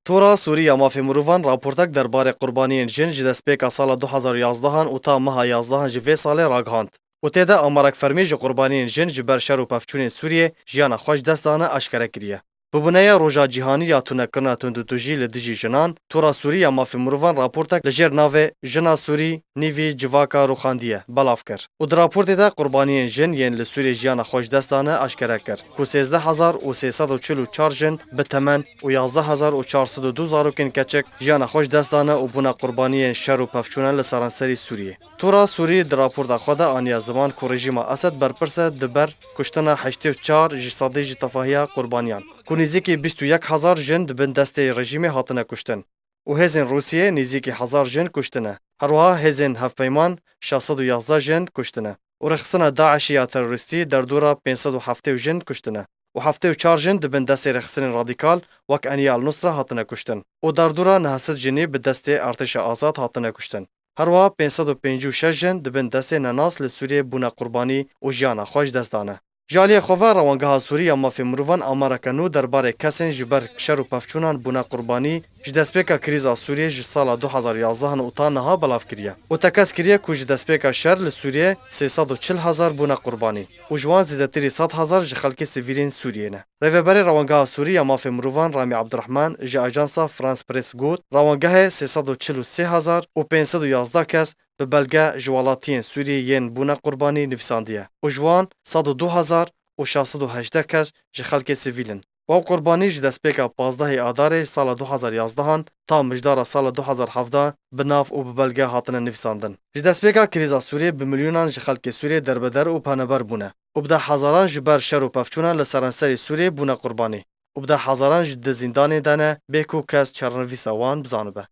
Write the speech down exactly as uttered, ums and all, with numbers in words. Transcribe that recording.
Tora Sûrî ya Mafê Mirovan raportek derbarê qurbaniyên jin ji destpêka sala du hazar û yazdehan û ta meha yazdehan ji vê salê ragihand û tê de amarek fermî ji qurbaniyên jin ji ber şer û pevçûnên Sûriyê jiyana xwe ji dest dane aşkere kiriye. Bi bûneya Roja Cîhanî ya Tunekirina Tundûtûjî li dijî jinan, Tora Sûrî ya Mafê Mirovan raportek li jêr navê Jina Sûrî, Nîvî Civaka Rûxandiye belav kir û di raportê de qurbaniyên jin yên li Sûriyê jiyana xwe ji dest dane aşkere kir ku sêzdeh hezar û sê sed û çil û çar jin bi temen û yazdeh hezar û çar sed û du zarokên keçik jiyana xwe ji dest dane û bûne qurbaniyên şer û pevçûnan li seranserî Sûriyê. Tora Sûrî di raporta xwe de aniye ziman ku rejîma Esed berpirs e di ber kuştina heştê û çar ji sedê ji tevahiya qurbaniyan, ku nêzîkî bîst û yek hezar jin di bin destê rejîmê hatine kuştin û hêzên Rûsiyê nêzîkî hezar jin kuştine. Herwiha hêzên hevpeyman şeş sed û yazdeh jin kuştine û rêxistina DAIŞ'ê ya terorîstî derdora pênc sed û heftê jin kuştine û heftê û çar jin di bin destê rêxistinên radîkal wek Enîya El-Nusra hatine kuştin û derdora neh sed jinî bi destê artêşa azad hatine kuştin. Herwiha pênc sed û pêncî û şeş jin di bin destê nenas li Sûriyê bûne qurbanî û jiyana xwe ji dest dane. Ji aliyê xwe ve Rewangeha Sûrî ya Mafê Mirovan amareke nû derbarê kesên ji ber şer û pevçûnan bûne qurbanî ji destpêka krîza Sûriyê ji sala du hazar yazdehan û ta niha belav kiriye û tekez kiriye ku ji destpêka şer li Sûriyê sê sed û çil hezar bûne qurbanî û ji wan zêdetirî sed hezar ji xelkê sivîlên Sûriyê ne. Rêveberê Rewangeha Sûrî ya Mafê Mirovan Ramî Ebdurehman ji Ajansa France Press got, Rewangehê sê sed û çil û sê hezar û pênc sed û yazdeh kes bi belge ji welatiyên Sûriyê yên bûne qurbanî nivîsandiye û ji wan sed û du hezar û şeş sed û hejdeh kes ji xelkê sivîl in. Ew qurbanî ji destpêka pazdehê Adarê sala du hazar yazdehan ta mijdara sala du hazar hevdeh bi nav û bi belge hatine nivîsandin. Ji destpêka krîza Sûriyê bi milyonan ji xelkê Sûriyê derbeder û penaber bûne û bi deh hezaran ji ber şer û pevçûna li seranserê Sûriyê bûne qurbanî û bi deh hezaran ji di zîndanê de ne bê ku kes çarenivîsa wan bizanibe.